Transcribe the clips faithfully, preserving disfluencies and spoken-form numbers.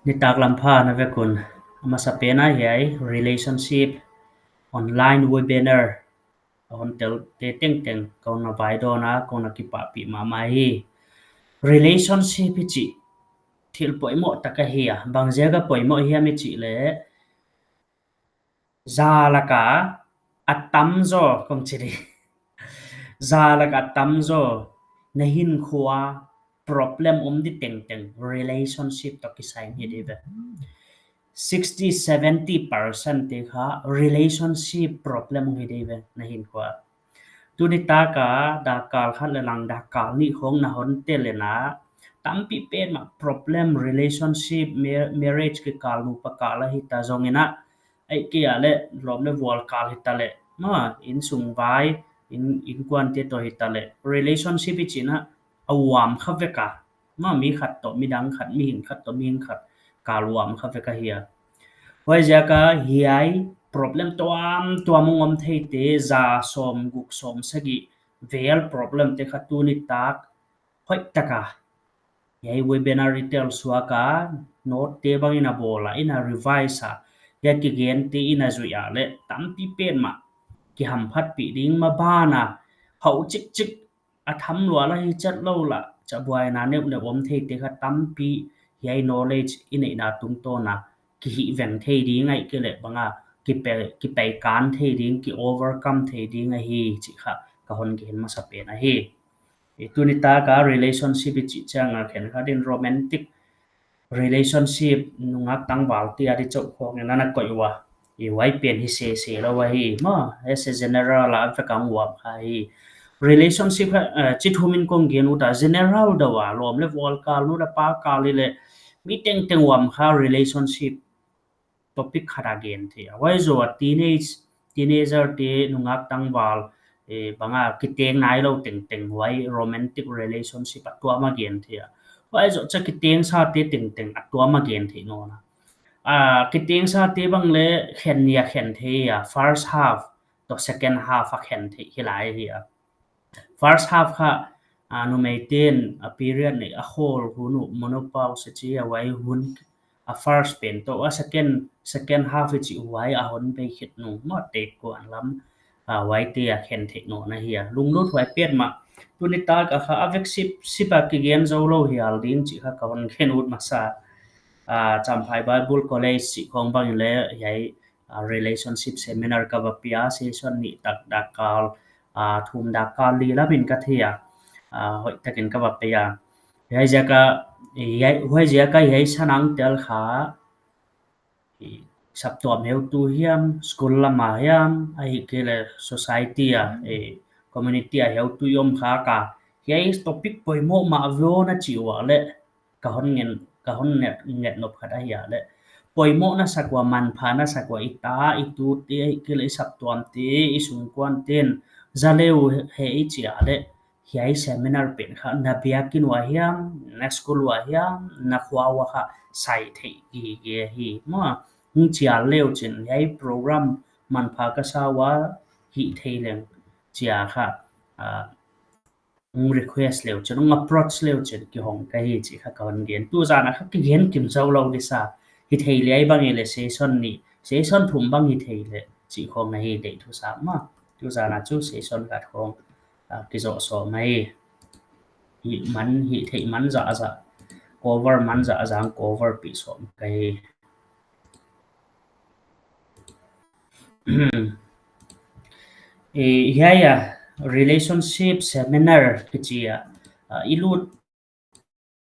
Nitaklam pha na vek un. A masapen a hiai relationship online webinar a hon tel te tengteng kon na vaidawn a, kon na kipahpih mahmah hi. Relationship i chih thil poimoh tak ahi a. Bang ziak a poimoh hiam i chih leh, za laka a tamzaw, kon chi di. Za laka a tamzaw na hinkhua problem om di tengteng relationship toh kisai hi di ve. Sixty, seventy percent te kha relationship problem hi di ve na hinkhua. Tuni taka dakkal khat leh lang dakkal nih khong na hon tel leh na, tampi pen mah problem relationship, mar-, marriage kikal, nupa kal a hita zongin a, ahihkeileh lawm leh vual kal hita leh, ma, innsung vai, inn, innkuante toh hita leh, relationship i chihna a uam kha vek a. Ma, mi khat toh midang khat, mihing khat toh mihing khat kal uam kha vek ahi a. Huaiziak a hiai problem tuamtuam hong om theite, za sawmguk sawmsagih vel problem te kha tuni tak hoih taka hiai webinar i tel suak a, note te bang i na bawl a, i na revise a, hiai kigente i na zuih a leh tampi pen mah kihamphatpih ding, maban a hau chikchik a tham lua la hi chet lou la, cha buaina neuneu om theite kha tampi hiai knowledge i neihna tungtawn a kihihveng thei ding, ahihkeileh bang a kipe-, kipeikan thei ding, ki overcome thei ding ahi chih kha ka hon gen masapen ahi. I tuni taka relationship i chih chiang a khenkhat in romantic relationship, nungak tangval te a di chauh khong in ana koih ua. I huai pen hi sese lou ahi. Ma, as a general a vek a uam kha hi. Relationship kha, eh, chi thum in kon gen ut a, general deuh a, lawm leh vual kal, nu leh pa kal leh mi tengteng uam kha relationship topic khat a gen thei a. Huai zoh a teenage, teenager te, nungak tangval, eh, bang a kiteng nailou tengteng huai romantic relationship a tuam a gen thei a. Huai zoh cha kitengsate tengteng a tuam a gen thei nawn a. Ah, kitengsate bang leh khen nia khen thei a, first half toh second half a khen thei hi lai hi a. First half kha, ah, numeite'n a period neih a khawl hun uh menopause chi a, huai hun a first pen toh a second, second half i chih huai a hon bei khit nung mah te kuan lam, ah, huaite a khen theih nawn ahi a. Lunglut huai petmah. Tuni tak a kha a vek sipsip a kigen zou lou hial ding chih kha ka hon gen ut masa. Ah, Champhai Bible College chih khong bang in leh hiai, ah, relationship seminar ka va pia, session nih tak dakkal, ah, thum dakkal li lam in ka thei a, ah, hoih takin ka va pia. Huaiziak a, hiai, huaiziak a hiai sanang tel kha, i saptuam heutu hiam, school lam a hiam, ahihkeileh society a, eh, community a heutu i om khak a, hiai topic poimoh mah ve aw na chi ua leh, ka hon ngen, ka hon nget, nget nop khat ahi a leh, poimoh na sak ua, manpha na sak ua, i ta, i tute, ahihkeileh i saptuamte, i sungkuante'n za leh uh he i chi a leh, hiai seminar pen kha na biakinn ua hiam, na school ua hiam, na khua ua kha sai theih gige hi. Ma, hong chial leuchin, hiai program manpha ka sa ua, hih thei leng chia kha, ah, hong request leuchin, hong approach leuchin, kihong ka hi chih kha ka hon gen. Tuzan a kha kigen kim zou lou di sa, hithei leh hiai bang i leh session nih, session thum bang hithei leh chih khong ahi, deih thu sa ma. Tuzan a chu session khat khong, ah, kizoh sawm ahi. Hih man, hih theih man zahzah, cover man zahzah, cover pih sawm ka hi. Eh, hiai a, relationship seminar kichi a, ah, i lut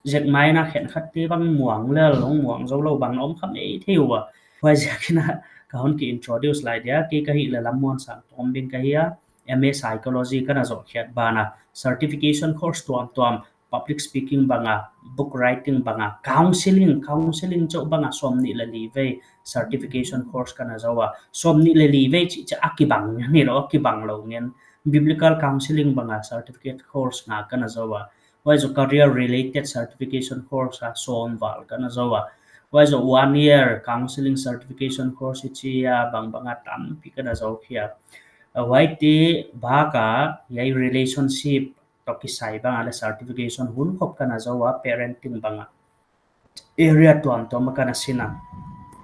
zek mai in a khenkhatte bang muang lel, hong muang zou lou bang om kha maithei ua. Huaiziakin a ka hon ki introduce lai dia, kei ka hih leh Lammuansang Tombing ka hi a, M A Psychology ka na zoh khiat ban a, certification course tuamtuam, public speaking bang a, book writing bang a, counselling, counselling chauh bang a, sawmnih leh li vei certification course ka na zou a, sawmnih leh li vei chih chiah a kibang ngen hilou, a kibang lou ngen, biblical counselling bang a certificate course nga ka na zou a, huai zoh career related certification course a sawm val ka na zou a, huai zoh one year counselling certification course i chi a bangbang a tampi ka na zou khia. Huaite bak a, hiai relationship toh kisai bang a leh certification hun khop ka na zou a, parenting bang a. area tuamtuam ah ka na sin a.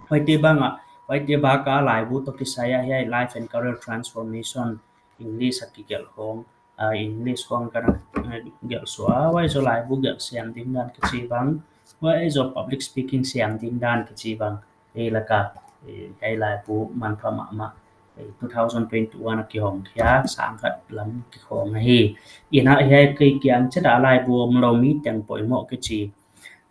Huaite bang a, huaite bang a laibu toh kisai a hiai life and career transformation, English a kigelh khong, ah, English khong ka na, eh, gelh suah, huai zoh laibu gelh siam ding dan kichi bang, huai zoh public speaking siam ding dan kichi bang. Ei lak a, eh, hiai laibu manpha mahmah, eh, two thousand twenty-one a kihong khia, sang khat lam kikhong ahi. Ina hiai kei kiang chiat a laibu omlou, mi teng poimoh kichi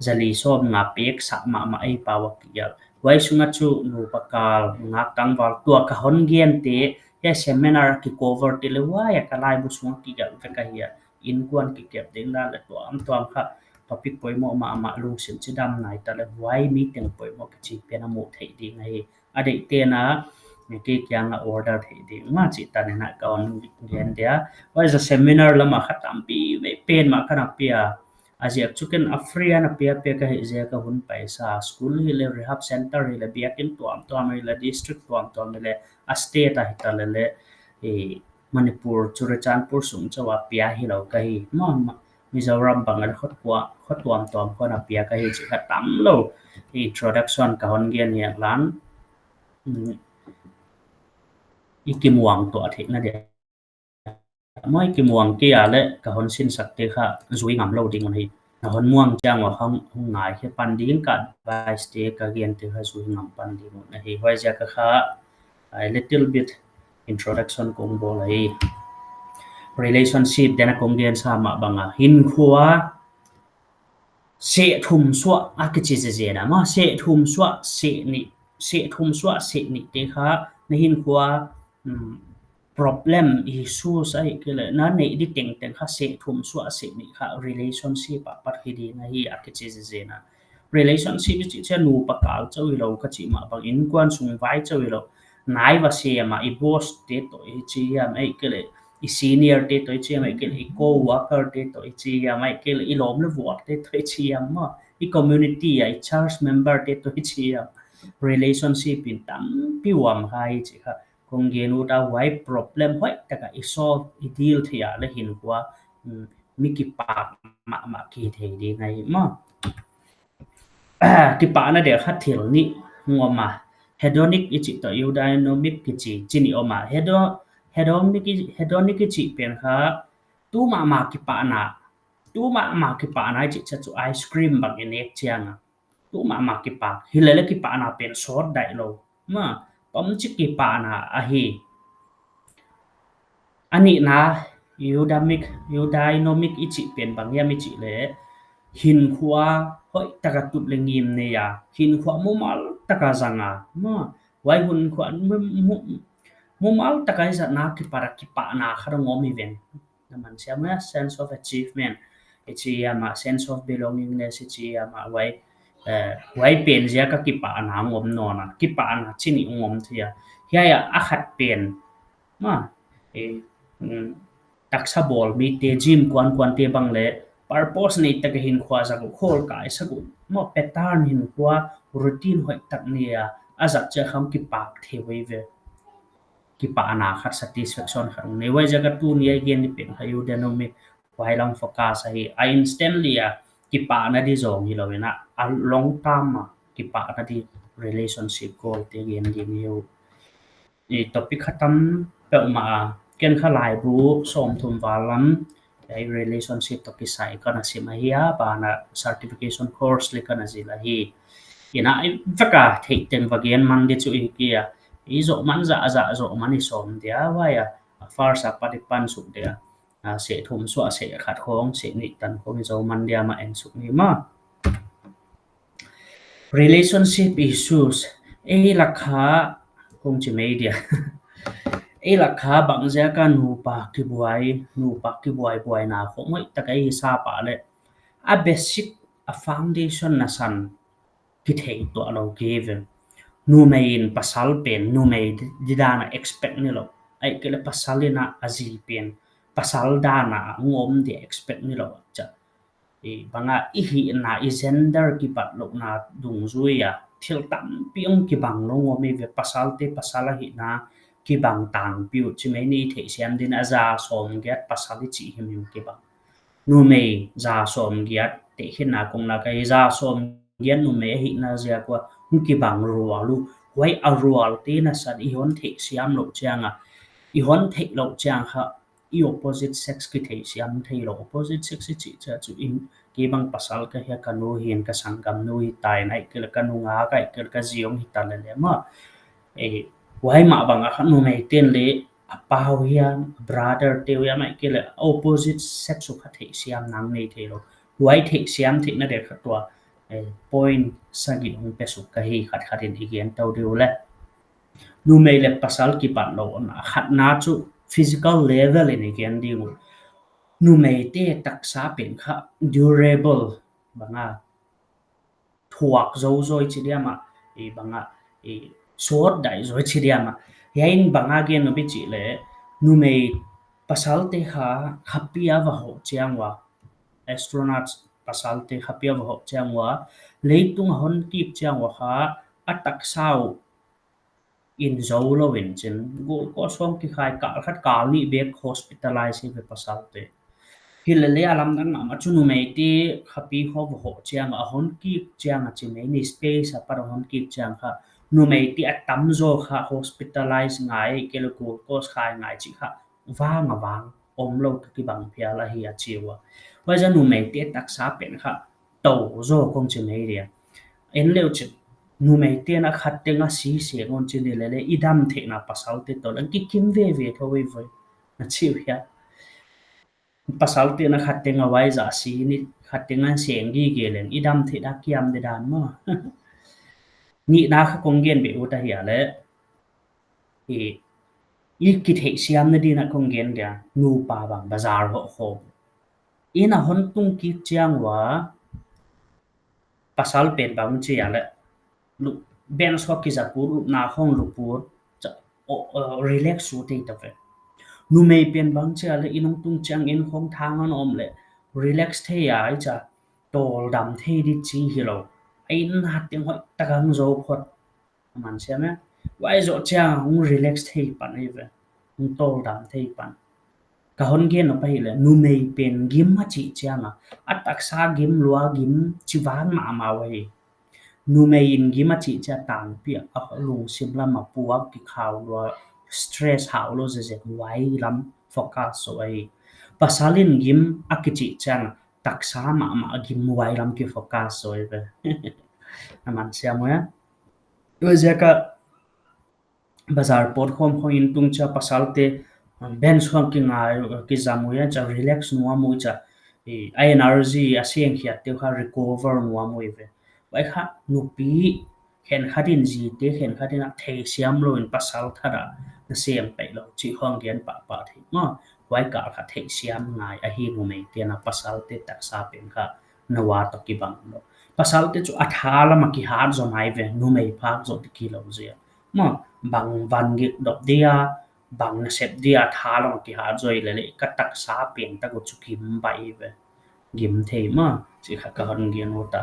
zali sawmnga pek sa mahmah ei pau a kigelh. Huai sung a chu nupa kal, ngak tangval, tua ka hon gente, hiai seminar a kicover te leh huai a ka laibu sung a kigelh vek ahi a. Innkuan kikep ding dan leh tuamtuam kha, topic poimoh mahmah, lungsim chidam nai ta leh huai mi teng poimoh kichi pen a mu thei ding ahi. A deihte na, mi kei kiang a order thei ding mah chih tan in a ka hon gen dia. Huai zoh seminar lam a kha tampi vei pen mah ka na pia. A ziak chu ken a free a na pia pia ka hih ziak a hun paisa, school hileh, rehab center hileh, biakin tuamtuam hileh, district tuamtuam hileh, a state a hita leh leh, eh, Manipur, Churachandpur sung chauh a pia hilou ka hi. Mah, mah, Mizoram bang a kho tuam, kho tuamtuam khong a pia ka hi chih kha tamlou introduction ka hon gen hi a lan. Hmm. I kimuang tuah theihna dia. Mah i kimuang kei a leh ka hon sinsakte kha zui ngamlou ding uh ahi. Na hon muang chiang ua hong, hong ngai khe pan ding, ka advice te ka gente kha zui ngam pan ding uh ahi. Huaiziak a kha, a little bit introduction kong bawl ahi. Relationship dan a kong gen sa mah bang a, hinkhua seh thum suah a kichi zezen a mah, seh thum suah, seh nih, seh thum suah, seh nih te kha na hinkhua, um, problem, issues ahihkeileh na neih di tengteng kha seh thum suah, seh nih kha relationship apat hi ding ahi a kichi zezen a. Relationship i chih chiang nupa kal chauh hilou, ka chih mah bang innkuan sung vai chauh hilou. Nai va sem a, i boss te toh i chi hiam, ahihkeileh i senior te toh i chi hiam, ahihkeileh i co-worker te toh i chi hiam, ahihkeileh i lawm leh vuak te toh i chi hiam mah, i community a i church member te toh i chi hiam. Relationship in tampi uam kha hi chih kha kong gen ut a. Huai problem hoihtak a i solve, i deal thei a leh hinkhua, um, mi kipak mahmah ki thei ding ahi mah. Kipahna dia kha thil nih hong om a. Hedonic i chih toh eudaimomic kichi, chi nih om a. Hedo-, hedonic i, hedonic i chih pen kha tu mahmah kipahna, tu mahmah kipahna i chih chiang chu ice cream bang i nek chiang a, tu mahmah kipak. Hilele kipahna pen sawt daihlou mah, tomchik kipahna ahi. A nihna, eudaimomic, eudaimomic i chih pen bang hiam i chih leh, hinkhua hoihtak a tut leh ngim nei a, hinkhua mumal tak a zang a mah. Huai hinkhua mu-, mu-, mumal tak a i zatna kipat a kipahna khat hong om hi ven. Na man siam a, sense of achievement i chi hiam a, sense of belongingness i chi hiam a, huai, eh, huai pen ziak a kipahna hong om nawn a, kipahna chi nih hong om thei a. Hiai a, a khat pen mah, eh, mm, taksa bawl mite, gym kuankuante bang leh purpose nei tak a hinkhua zang uh, khawl kai sak uh mah, pattern hinkhua routine hoihtak nei a, a zat chiang kha kipak thei veve. Kipahna khat, satisfaction khat nei. Huaiziak a tuni a i gen di pen kha eudaimomic, huai lam focus ahi. A instantly a kipahna di zong hilou in a, a long term a kipahna di relationship goal te gen di hi uh. I topic kha tam peuhmah a, ken kha laibu sawmthum val lam, ei relationship toh kisai ka na sim ahi a, banah certification course leh ka na zil ahi. Ina i vek a theih teng va gen man di chu i hi kei a, i zoh man zahzah zoh man i sawm dia, huai a, a first a pat i pan suk dia. A, seh thum suah seh khat khong, seh nih tan khong i zoh man dia mah en suk ni mah. Relationship issues. Ei lak kha, kong chi mai dia. Ei lak kha bangziak a nupa kibuai, nupa kibuaibuaina khong hoihtak a i sa pah leh, a basic, a foundation nasan kithei tuahlou kei ve. Numei in pasal pen numei di-, di dan a expect nilouh, ahihkeileh pasal in a, a zi pen pasal dan a hong om di expect nilouh chia. I bang a i hihna, i gender kibatlouhna dungzui a thil tampi hong kibang lou ngawm i ve. Pasalte pasal a hihna kibang tangpi uh chi mai ni. Theihsiam din a, za sawmgiat pasal i chih himhim kibang. Numei za sawmgiat, tehkhinna kong lak a i za sawm gen numei ahihna ziak ua hong kibang rual uh. Huai a rual te nasan i hon theihsiam louh chiang a, i hon theih louh chiang kha i opposite sex kitheihsiam theilou. Opposite sex i chih chiang chu in, kei bang pasal ka hi a, ka nu hi in, ka sanggamnu hi ta in, ahihkeileh ka nungak, ahihkeileh ka zi hong hi ta lele maw. Eh, huai mah bang a kha numeite'n leh a pa uh hiam, brother te uh hiam, ahihkeileh opposite sex uh kha theihsiam nang nei theilou. Huai theihsiam theihna dek kha tua, eh, point sagih hong pe suk ka hi, khat khat in i gen tou di uh leh. Numei leh pasal kibatlouhna khatna chu physical level in i gen di uh. Numeite taksa pen kha durable bang a, thuak zou zaw i chi diam a, i bang a, i sawt daih zaw i chi diam a. Hiai in bang a gen nop i chih leh, numei pasalte kha khapi a va hoh chiang ua, astronaut pasalte khapi a va hoh chiang ua, leitung a hon kik chiang ua kha a taksa uh in zou lou in chin, glucose hong kikhai, kal khat kal nih bek hospitalize hi ve pasalte. Hilele a lamdang mahmah chu numeite khapi khawng va hoh chiang a, hon kik chiang a chi mai ni, space a pat a hon kik chiang kha, numeite a tamzaw kha hospitalize ngai, ahihkeileh glucose khai ngai chih kha vang a vang omlou toh kibang phial ahi a chi ua. Huaiziak numeite taksa pen kha tou zaw kong chi mai dia. En leuh chih, numeite'n a khat teng a si seng un chi ni lele, i dam theihna pasalte toh leng kikim veve thou ei voi, na chi uh hia. Pasalte'n a khat teng a uaizah si ni, khat teng a seng gige leng i dam theihna kiam di dan maw. Nihna kha kong gen beh ut ahia leh, i, i kitheihsiamna ding a kong gen dia, nupa bang bazar hoh khawm. Inn a hon tung kik chiang ua, pasal pen bang chi a leh, lu-, bench khawng kizaput, lupna khawng luput, cha-, o, o, relax suk thei ta ve. Numei pen bang chi a leh, inn hong tung chiang in khawng thang a om leh, relax thei a, i cha, tawldam thei di chi hilou. A inn a teng hoih tak a zou phot. A man siam e. Huai zoh chiang hong relax thei pan ei ve. Hong tawldam thei pan. Ka hon gen nop ahihleh, numei pen gim a chih chiang a, a taksa gim, lua gim, chivan mahmah uh ahi. Numei in gim a chih chiang a tangpi a lungsim lam a puak kikhau lua, stress hau lou zezek, huai lam focus uh ahi. Pasal in gim a kichih chiang a, taksa mahmah gim, huai lam kifocus uh ahi ve. A man siam uh e. Huaiziak a bazar pawt khawm khawng in tung chiang pasalte, um, bench khawng kingai, uh, kizam uh a, cha relax nuam uh cha, i, a energy a seng khiat te uh kha recover nuam uh ve. Huai kha nupi khenkhat in, zite khenkhat in a theihsiam lou in pasal thada na sem pai lou chih khawng gen pahpah thei maw. Huai kal kha theihsiam ngai ahi, numeite'n a pasalte taksa pen kha na ua toh kibang lou. Pasalte chu a tha lam a kihat zaw mai ve, numei phak zaw di kilou zia. Maw, bang van gik dop dia, bang nasep dia tha lam a kihat zaw i lele, ka taksa pen tak uh chu gim baih ve. Gim thei maw, chih kha ka hon gen ut a.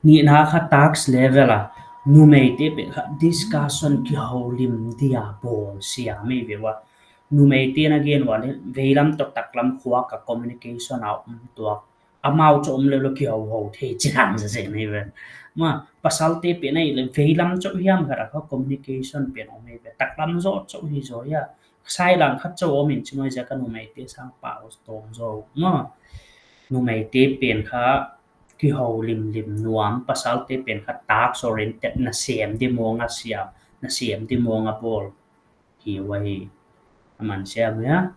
Nihna kha task level a, numeite pen kha discussion kihoulim dia bawl siam ei ve ua. Numeite'n a gen ua leh, veilam toh taklam khuak a communication a om tuak. Amau chauh om leh lou kihou hou thei chi dan zezek nei ve. Maw, pasalte pen ahihleh veilam chauh hiam khat a kha communication pen om ei ve. Taklam zoh chauh hi zaw hia. Sai lang khat chauh om in chi mai ziak a numeite sang pau tawm zaw. Maw, numeite pen kha kihoulim lim nuam, pasalte pen kha task oriented, na sem di mawng a siam, na sem di mawng a bawl. Hi ua hi. A man siam uh a.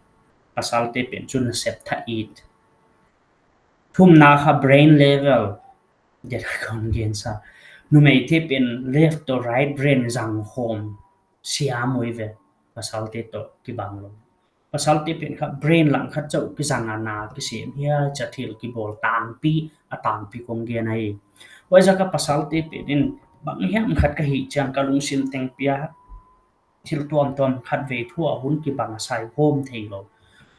Pasalte pen chu nasep thah it. Thumna kha brain level. Dia kha kon gen sa. Numeite pen left to right brain zang khawm siam uh ei ve. Pasalte toh kibang lou. Pasalte pen kha brain lang khat chauh kizang a na kisem hia, cha thil kibawl tangpi, a tangpi kong gen ahi. Huaiziak a pasalte pen in bang hiam khat ka hih chiang ka lungsim teng pia thil tuamtuam khatvei thu a hun kibang a sai khawm theilou.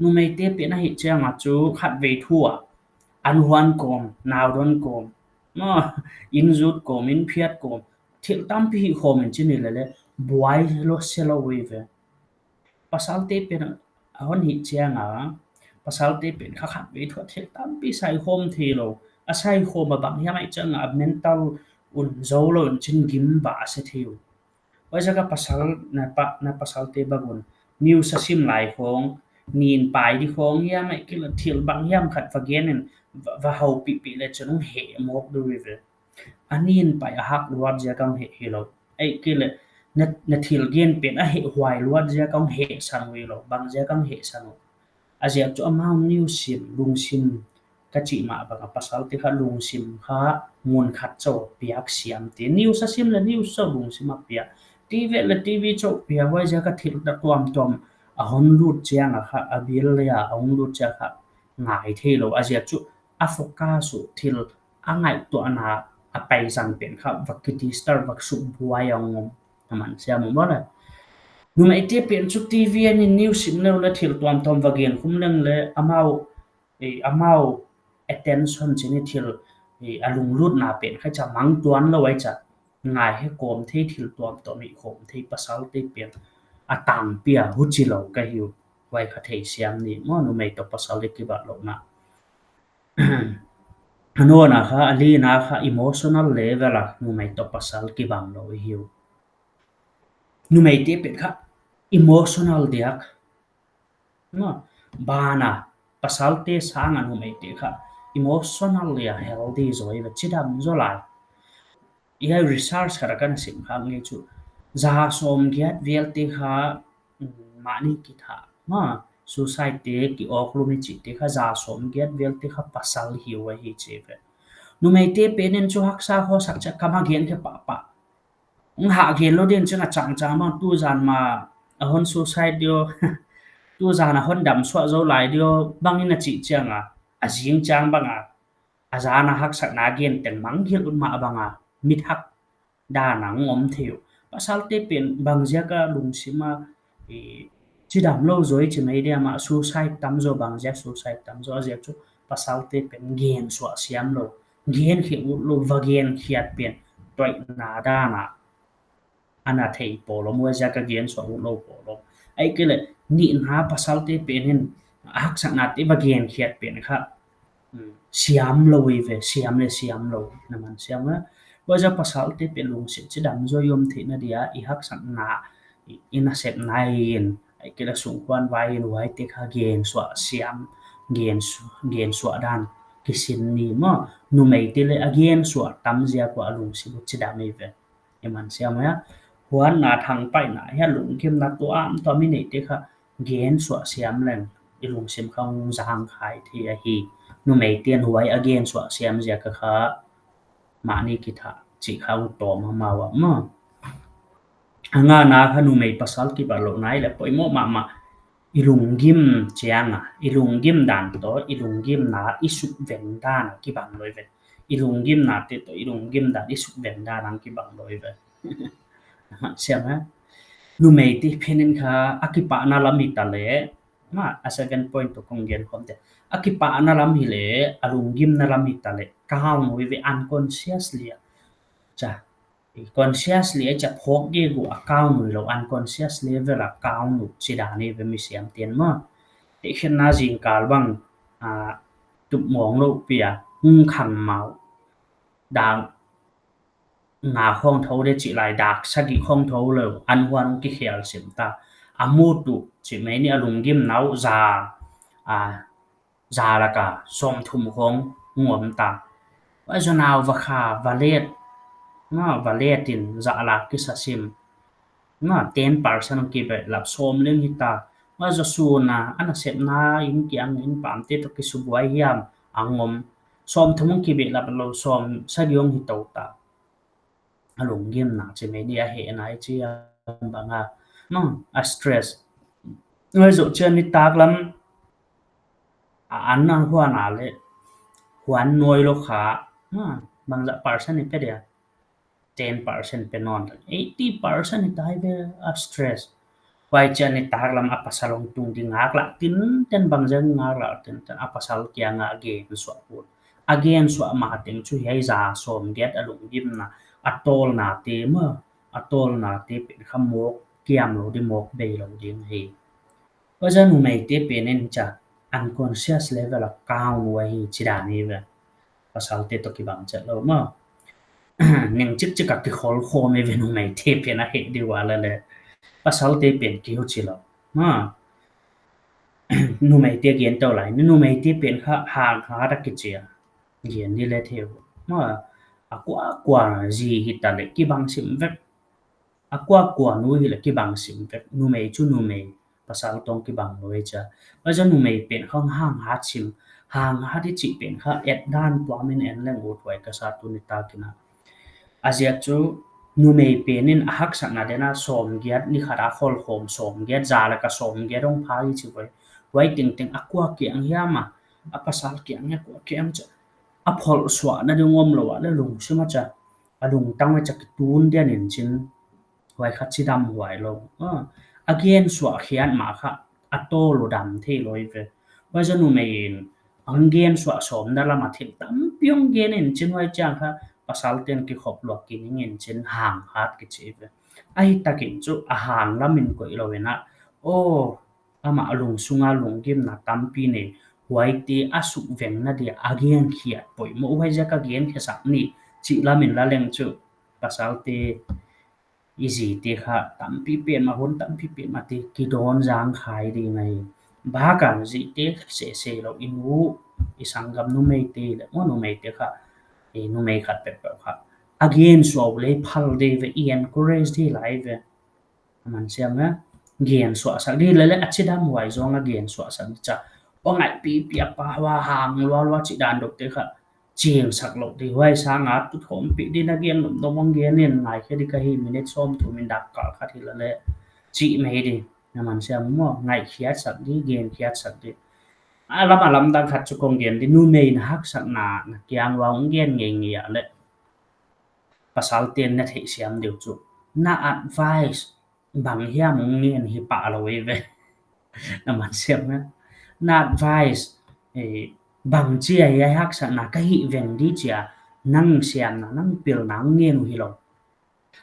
Numeite pen ahih chiang a chu khatvei thu a, an huan kawm, nau don kawm, maw, inn zut kawm, inn phiat kawm, thil tampi hih khawm in chi ni lele, buai lou se lou uh ei ve. Pasalte pen a hon hih chiang a, pasalte pen kha khatvei thu a thil tampi sai khawm theilou. A sai khawm a bang hiam ahih chiang a mental un zou lou in chin gim bah a se thei uh. Huaiziak a pasal, na pa, na pasalte bang un news a sim lai khong, nin pai di khong hiam ahihkeileh thil bang hiam khat va gen in, va, va houpihpih leh chin hong heh mawk di uh ve. A nin pai a hak luat ziak a hong heh hilou. Ahihkeileh na, na thil gen pen a hehhuai luat ziak a hong heh san uh hilou, bang ziak a hong heh san uh. A ziak chu amau news sim, lungsim ka chih mah bang a pasalte kha lungsim kha mun khat chauh piak siam te. News a sim leh news chauh lungsim a piak. TV leh TV chauh piak, huaiziak a thil tuamtuam a hon lut chiang a kha, a bil leh a hon lut chiang a kha ngai theilou. A ziak chu a focus uh thil a ngaihtuahna a pai zang pen kha va kidisturb, va sukbuai a hong om. Na man siam uh maw le. Numeite pen chu TV a nin news sim leh leh thil tuamtuam va gen khum leng leh amau, eh, amau attention chin i thil, eh, a lunglutna pen kha cha mang tuan lou ai cha. Ngai he kawm thei, thil tuamtuam hi kawm thei pasalte pen a tangpi a huchi lou ka hi uh. Huai kha theisiam ni maw, numei toh pasal i kibang louhna. A nona kha, a lina kha emotional level a numei toh pasal kibang lou i hi uh. Numeite pen kha emotional diak. Maw, bana, pasalte sang a numeite kha emotional leh healthy zaw i ve, chidam zaw lai. I hai research khat a ka na sim khak ngei chu, za sawmgiat vel te kha, mm, mahni kitha, maw, suicide te, ki awklum i chih te kha za sawmgiat vel te kha pasal hi uh ahi chi ve. Numeite pen in chu haksa khosak chiang a ka ma gen khe pahpah. Hah gen lou din chiang a changchang bang tu zan ma a hon suicide di uh. Tu zan a hon dam suak zou lai di uh bang in a chih chiang a, a zing chiang bang a, a zan a haksatna gen teng mang gil ut mah bang a, mit hak dan a hong om thei uh. Pasalte pen bang ziak a lungsim a, eh, chidam lou zaw i chi mai diam a, suicide tam zaw, bang ziak suicide tam zaw, a ziak chu pasalte pen gen suah siam lou, gen khiat ut lou, va gen khiat pen toihna dan a ana thei poh lou, huaiziak a gen suah ut lou poh lou. Ahihkeileh nihna, pasalte pen in a haksatna te va gen khiat pen kha, mm, siam lou i ve, siam leh siam lou, na man siam a. Huaiziak pasalte pen lungsim chidam zaw i om theihna dia, i haksatna, i, i nasepna in, ahihkeileh sungkuan vai in, huaite kha gen suah siam, gen su-, gen suah dan kisin ni maw. Numeite leh a gen suah tam ziak ua a lungsim uh chidam i ve. I man siam a, huanna, thangpaihna, hiai lunggimna tuamtuam i neihte kha gen suah siam leng i lungsim kha hong zang khai thei ahi. Numeite'n huai a gen suah siam ziak a kha mahni kitha chih kha hong tawm a maw a maw. A ngana kha numei pasal kibang louhna i leh poimoh mahmah. I lunggim chiang a, i lunggim dan toh, i lunggimna i sukveng dan a kibang lou i ve. I lunggimna te toh, i lunggim dan i sukveng dan a kibang lou i ve. Siam a. Numeite pen in kha a kipahna lam hi ta leh, maw, a seven point toh kong gen khawm te. A kipahna lam hi leh, a lunggimna lam hi ta leh, kau nui ve unconsciously a. Cha, consciously a cha phawk gige uh a kau nui lou, unconscious level a kau nui chih dan i ve mi siamte'n maw. Tehkhinna zingkal bang, ah, tup mawng lou pi a, hong khang mau. Dak nga khong thou de chih lai, dak sagih khong thou lou, an huan hong kikhel sim ta. A mut uh chih mai ni, a lunggimna uh za, ah, za lak a sawmthum khong hong om ta. Huai zoh nau va kha, va let, maw, va let in za lak kisa sim. Maw, ten percent hong kibehlap, sawm leng hi ta. Huai zoh sun a, a nasepna in kiang in pamte toh kisubuai hiam a hong om. Sawmthum hong kibehlap lou, sawmsagih hong hi tou ta. A lunggimna chih mai ni, a hehna i chi a bang a. Maw, a stress. Huai zoh chiang nitaklam a an a huan a leh, huan nuai lou kha, maw, bangzah percent i pe dia. Ten percent pe nawn, eighty percent i tai ve a stress. Huai chiang nitaklam a pasal hong tung di ngaklah tinten, bangzah ngaklah tinten, a pasal kiang a gen suah pun. A gen suah ma teng chu hiai za sawmgiat a lunggimna, a tawlna te maw, a tawlna te pen kha mawk kiam lou di, mawk bei lou ding hi. Huaiziak numeite pen in cha unconscious level a kau nui hi chih dan i ve. Pasalte toh kibang chet lou maw. Neng chikchik a kikhol khawm e ve numeite pen a heh di ua leh leh. Pasalte pen kihuchi lou. Maw. Numeite gen tou lai. Numeite pen kha hang hat a kichi a. Gen di leh thei. Maw. A kuakua zi hita leh kibang sim vek. A kuakua nu hileh kibang sim vek, numei chu numei, pasal toh kibang lou e chia. Huaiziak numei pen kha hang hat sim, hang hat i chih pen kha et dan tuamin en leng ut huai ka sa tuni takin a. A ziak chu numei pen in a haksatna den a sawmgiat ni khat a khol khawm sawmgiat, za leh ka sawmgiat hong pha i chi huai. Huai tengteng a kua kiang hiam a, a pasal kiang hiam a kua kiang chia. A pholh suahna ding om lou a leh lungsim a chia. A lungtang a chia kitun dian in chin. Huai kha chidam huai lou. Ah, a gen suah khiat mah kha a tawlou dam thei lou ve. Huaiziak numei in a gen suah sawmna lam a thil tampi hong gen in chin huai chiang kha pasal ten kikhop luak kining in chin hang hat kichi ve. Ahi takin chu a hang lam in koih lou in a. Oh, amah a lungsunga lunggimna tampi nei. Huaite a suk vengna dia a gen khiat poimoh huaiziak a gen khiasak ni chih lam in la leng chu pasalte i zite kha tampi pen mah hun tampi pen mah te kidawn zang khai ding ahi. Bang a zite sese lou i nu i sanggam numeite leh maw numeite kha i numei khat peuhpeuh kha a gen suah leh phal di ve i encourage di lai ve. A man siam a gen suahsak di leh leh a chidam huai zong a gen suahsak di chia. Hong ngaihpipi a pa hua hang lualua chih dan dok te kha chingsak lou di huai sang a tu khawmpi di na gen lom dong hong gen in ngaikhe di ka hi minute sawmthum in dak kal khat hi leh leh chih mai di. Na man siam maw ngaihkhiatsak di gen khiatsak di. A lam a lamdang khat chu kong gen di numei na haksatna na kiang ua hong gen ngeingei a leh. Pasal ten na theihsiam deuh chu. Na advice bang hiam hong ngen hi pah lou e ve. Na man siam a. Na advice, eh, bangchi a hiai haksatna ka hih veng di chia. Nang siamna, nang pilna hong ngen uh hilou.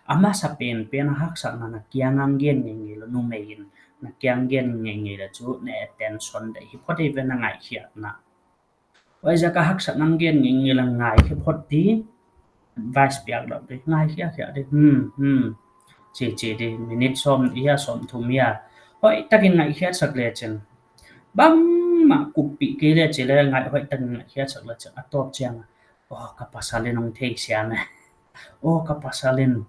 A masa penpen a haksatna na kiang a hong gen ngeingei leh numei in. Na kiang gen ngeingei leh chu na attention deih hi phot e ve na ngaihkhiatna. Huaiziak a haksatna hong gen ngeingei leh ngaikhe phot di. Advice piak lou di. Ngaikhiakkhiak di. Hmm, hmm. Chi, chi di. Minute sawm hia sawmthum hia. Hoihtakin ngaihkhiatsak leh chin. Bangmah kuppih kei leh chi leh ngai hoihtakin ngaihkhiatsak leh chin. A tawp chiang a. Oh, ka pasal in hong theisiam e. Oh, ka pasal in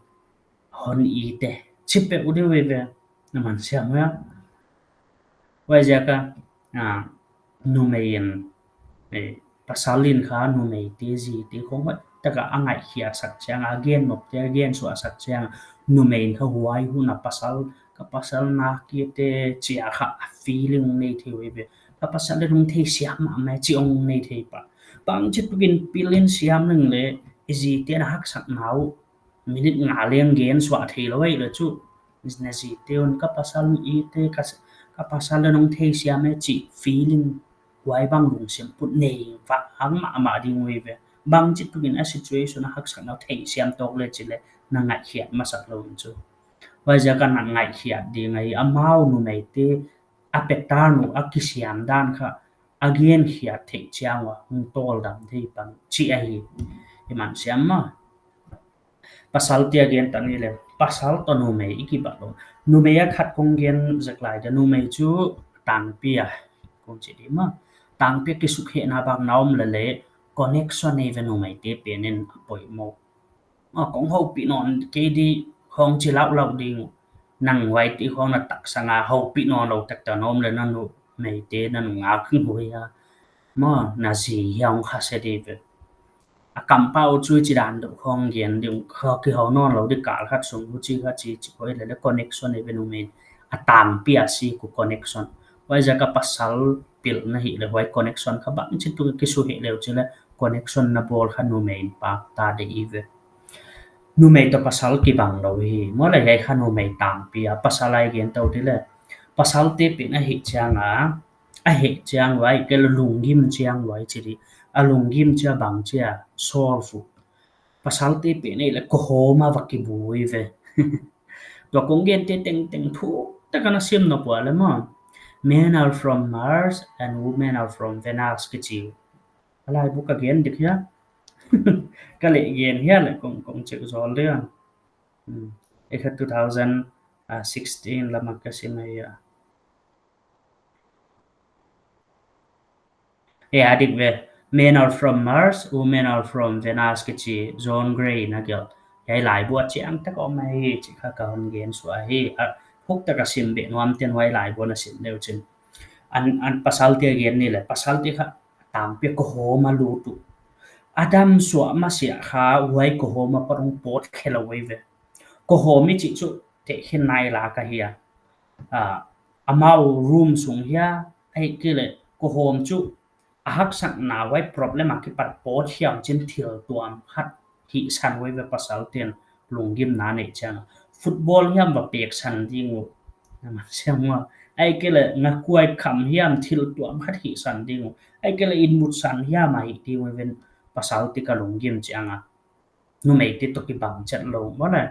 hon it e. Chi peuh di ve ve. Na man siam a. Huaiziak a, ah, numei in, eh, pasal in kha numeite zite khong hoihtak a a ngaihkhiatsak chiang a gen nop te a gen suahsak chiang a numei in kha huai hun a pasal, ka pasal na kite chia kha a feeling nei thei uh ve. Ka pasal in hong theisiam mahmah chi hong nei thei pah. Bangchi tukin pil in siam leng leh i zite na haksatna uh minute nga leng gen suah thei lou e leh chu. Na zite un ka pasal it e ka, ka pasal in hong theisiam e chih feeling huai bang lungsim put nei vang mahmah ding uh ve. Bangchi tukin a situation a haksatna uh theisiam tawk leh chi leh na ngaihkhiat masak lou in chu. Huaiziak a na ngaihkhiat ding ahi amau numeite a pattern uh a kisiam dan kha a gen khiat theih chiang ua hong tawldam thei pan chih ahi. I man siam maw. Pasal te a gen ta ni leh pasal toh numei i kibat lou. Numei a khat kong gen zek lai di numei chu tangpi a. Kong chi di maw. Tangpi a kisukhehna bang na om leh leh connection nei ve numeite pen in a poimoh. A kong houpih nawn kei di khong chi laulau ding uh. Nang huai ti khong na taksang a houpih nawn lou taktak na om leh na numeite na nungak hing hui a. Maw na zi hiam kha se di ve. A kampau chu chi dan deuh khong gen ding uh kha kihou nawn lou di kal khat sung huchi kha chi chi khoi leh leh connection nei ve numei a tangpi a si ku connection. Huaiziak a pasal pilna hi leh huai connection kha bangchi tu kisukheh leh uh chi leh connection na bawl kha numei in pak ta di ve. Numei toh pasal kibang lou hi. Maw leh hiai kha numei tangpi a pasal a i gen tou di leh. Pasalte pen a hih chiang a, a heh chiang ua, kei leh lunggim chiang ua chi di. A lunggim chia bang chia solve uh. Pasalte pen a hih leh kohawm a va kibu hi ve. Tua kong gen te tengteng thuktak a na sim nop ua leh maw. Men are from Mars and women are from Venus kichi uh. A laibu ka gen dik hia. Ka leh gen hia leh kong, kong check zaw le. Hmm. Ei kha two thousand sixteen lama ka sim ahi a. E, a dik ve. Men are from Mars, women are from Venus kichi John Gray in a gelh. Hiai laibu a chiang tak om ahi chih kha ka hon gen suah hi. A, huk tak a sim beh nuam ten huai laibu na sim leu chin. An, an pasalte gen ni leh, pasalte kha tangpi a kohawm a lut uh. A dam suah masiah kha huai kohawm apat hong pawt khe lou uh ve. Kohawm i chih chu tehkhin nai lak ahi a. Ah, amau room sung hia, ahihkeileh kohawm chu a haksatna huai problem a kipat pawt hiam chin thil tuam khat hihsan uh ve pasalte'n lunggimna neih chiang a. Football hiam va peksan ding uh. Na man siam maw. Ahihkeileh ngakuai kham hiam thil tuam khat hihsan ding uh. Ahihkeileh inmutsan hiam a hih ding uh ven pasalte ka lunggim chiang a. Numeite toh kibang chet lou maw le.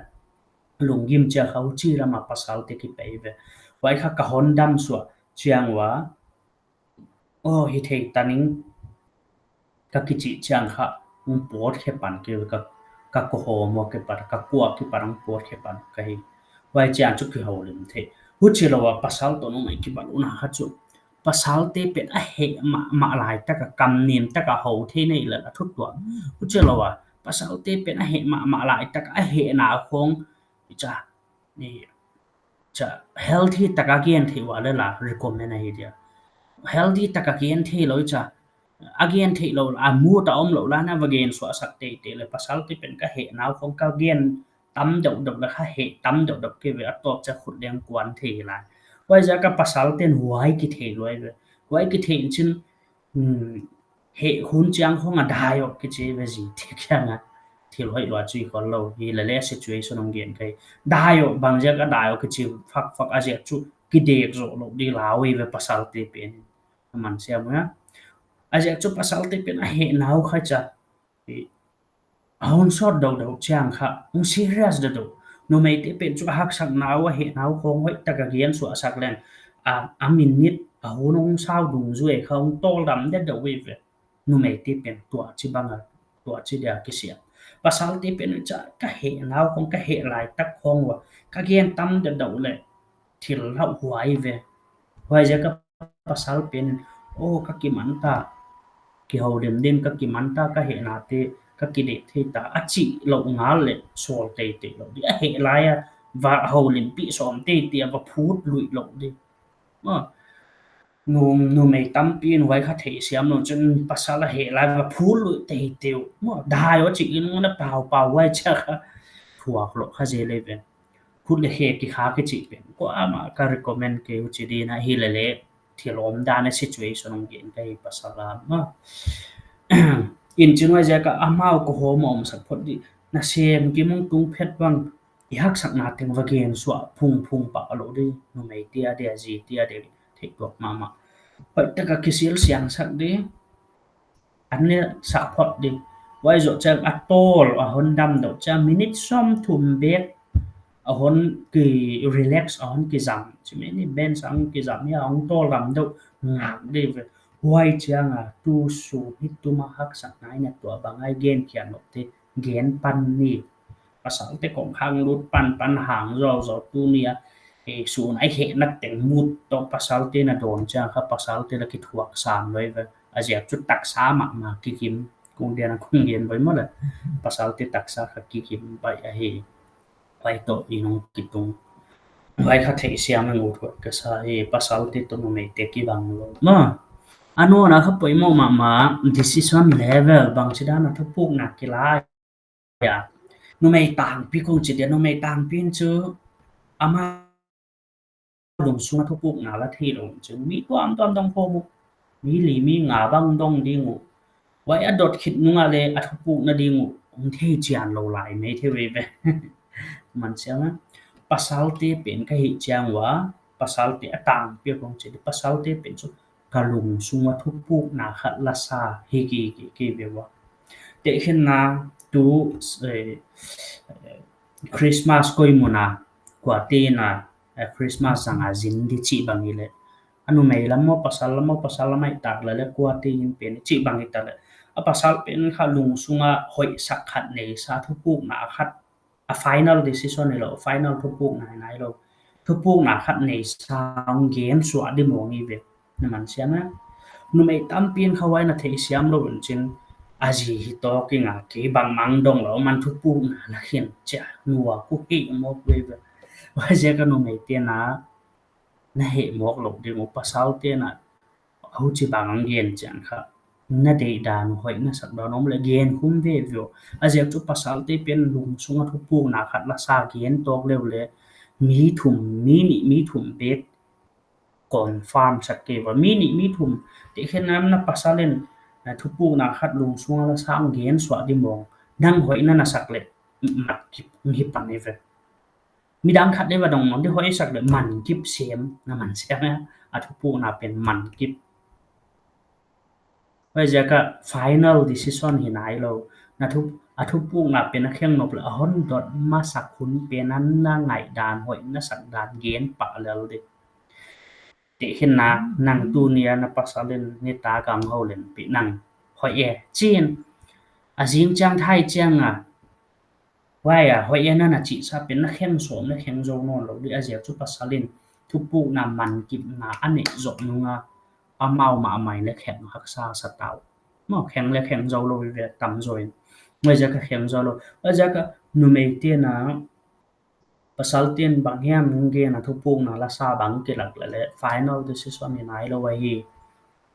Lunggim chiang kha huchi lama pasalte kipei ve. Huai kha ka hon dam suah chiang ua. Oh, hi thei ta ning ka kichih chiang kha hong pawt khe pan kei ve ka, ka kohawm ua kipat, ka kua kipat hong pawt khe pan ka hi. Huai chiang chu kihoulim thei. Huchi lou a pasal toh numei kibawl na kha chu. Pasalte pen a heh mahmah lai tak a kam nem tak a hou thei nei lel a thu tuam. Huchi lou a, pasalte pen a heh mahmah lai tak a hehna khong, i cha, i cha, healthy tak a gen thei ua lel a recommend ahi dia. Healthy tak a gen thei lou i cha, a gen thei lou a mood a om lou lai in a va gen suah sak teitei leh pasalte pen ka hehna khong ka gen tam deuhdeuh leh kha heh tam deuhdeuh kei ve a tawp chiah khut leng kuan thei lai. Huaiziak a pasalte'n huai kithei lou uh ve. Huai kithei in chin, hmm, heh hun chiang khong a dai uh kichi ve zite kiang a. Thil hoih lua chu i khol lou. Hi lele situation hong gen kei. Dai uh bangziak a dai uh kichi fakfak a ziak chu kidek zoh lou di lau uh ve pasalte pen. A man siam uh a. A ziak chu pasalte pen a hehna uh kha cha. I, a hon sawt deuhdeuh chiang kha, hong serious deuhdeuh. Numeite pen chu a haksatna uh a hehna uh khong hoih tak a gen suah sak leng. A, a minute, a hun hong sau dungzui kha hong tawldam deuhdeuh uh ve. Numeite pen tuachi bang a, tuachi dia kisia. Pasalte pen cha ka hehna uh khong ka heh lai tak khong ua. Ka gen tam deuhdeuh leh thil lau huai ve. Huaiziak a pasal pen, oh, ka kiman ta. Kihoulim din ka kiman ta, ka hehna te, ka kidek thei ta. A chih lou ngal leh sawl teitei lou di. A heh lai a, va houlimpih sawm teitei a, va phut luih lou di. Maw, nu, numei tampi in huai kha theisiam lou chun pasal a heh lai va phut luih teitei uh. Maw, dai uh chih in na pau pau huai chiah kha thuak lou kha zel uh ve. Khut leh khe kikha kichi pen kuamah ka recommend kei uh chi di na hi lele thil omdan a situation hong gen ka hi pasal a maw. In chin huaiziak a amau kohawm a om sak phot di. Na sem kim hong tung phet bang i haksatna teng va gen suah phungphung pah lou di. Numeite adia, zite adia thei tuak mahmah. Hoih tak a kisil siang sak di. An ne sak phot di. Huai zoh chiang a tawl a hon dam deuh chiang minute sawmthum bek a hon ki relax a hon kizam. Chi mai ni bench a hon kizam hia a hon tawldam deuh ngak di ve. Huai chiang a tu sun hi tuma haksatna in a tuah bang a i gen khian nop te gen pan ni. Pasalte kong hang lut pan pan hang zou zou tuni a. E, sun a i hehna teng mut toh pasalte na dawn chiang kha pasalte la kithuak sam lou uh ve. A ziak chu taksa mahmah kikim. Kong dian a kong gen bai maw le. Pasalte taksa kha kikim bai ahi. Huai toh i nung kitung. Huai kha theisiam a ngut huai ka sa hi pasalte toh numeite kibang lou. Maw. A nung a kha poimoh mahmah decision level bangchidan a thupukna kilai a. Numei tangpi kong chi dia, numei tangpi in chu amah lungsung a thupukna la thei lou chu mi tuamtuam dong khawm uh. Mi li mi nga bang dong ding uh. Huai a dot khit nung a leh a thupukna ding uh hong thei chian lou lai mai thei uh ve. Man siam a. Pasalte pen ka hih chiang ua, pasalte a tangpi a kong chi dia, pasalte pen chu ka lungsung a thupukna khat la sa hi ki, ki, ki ve ua. Tehkhinna tu, eh, Christmas koi mun a, kuate in a, eh, Christmas zang a zin di chih bang i leh. A numei lam maw, pasal lam maw, pasal lam a i tak leh leh kuate in pen chih bang i tak leh. A pasal pen kha lungsunga hoihsak khat neisa, thupukna khat, a final decision hilou, final thupukna hi nailou, thupukna khat neisa gen suah di mawng hi ve. Na man siam a. Numei tampi in kha huai na theisiam lou in chin, a zi hi tawk ing a, kei bangmah dong lou, man thupukna la khen chia, nua ku heh mawk ve ve. Huaiziak a numeite'n na heh mawk lou ding uh, pasalte'n huchibang a gen chiang kha, na deihdan hoih na sakdan om leh gen khum veve uh. A ziak chu pasalte pen lungsunga thupukna khat la sa gen tawk leu leh, mi thum, mi nih, mi thum bek confirm sak kei ua. Mi nih, mi thum, tehkhin na pasal in, eh, thupukna khat lungsunga la sa gen suah di mawng, nang hoih na na sak leh, mat kip hi pan hi ve. Midang khat leh va dong mawng di, hoihsak leh man kip sem, na man siam a. A thupukna pen man kip. Huaiziak a final decision hi nailou. Na thup-, a thupukna pen a kheng nop leh a hon dot masak hun pen a na ngaihdan hoih na sakdan gen pah lel di. Tehkhin na, nang tuni a na pasal in nitak a hong houlimpi nang, hoih e, chin, a zing chiang thai chiang a, huai a, hoih e na na chih sa pen na kheng sawm, na kheng zou nawn lou di, a ziak chu pasal in thupukna man kipna a neih zoh nung a, amau mahmah in leng kheng haksa sa ta uh. Maw, kheng leng kheng zou lou ve tamzaw in. Huaiziak a kheng zou lou. Huaiziak a numeite'n na, pasalte'n bang hiam gen a thupukna la sa bang kilak leh leh, final decision hi nailou ahi.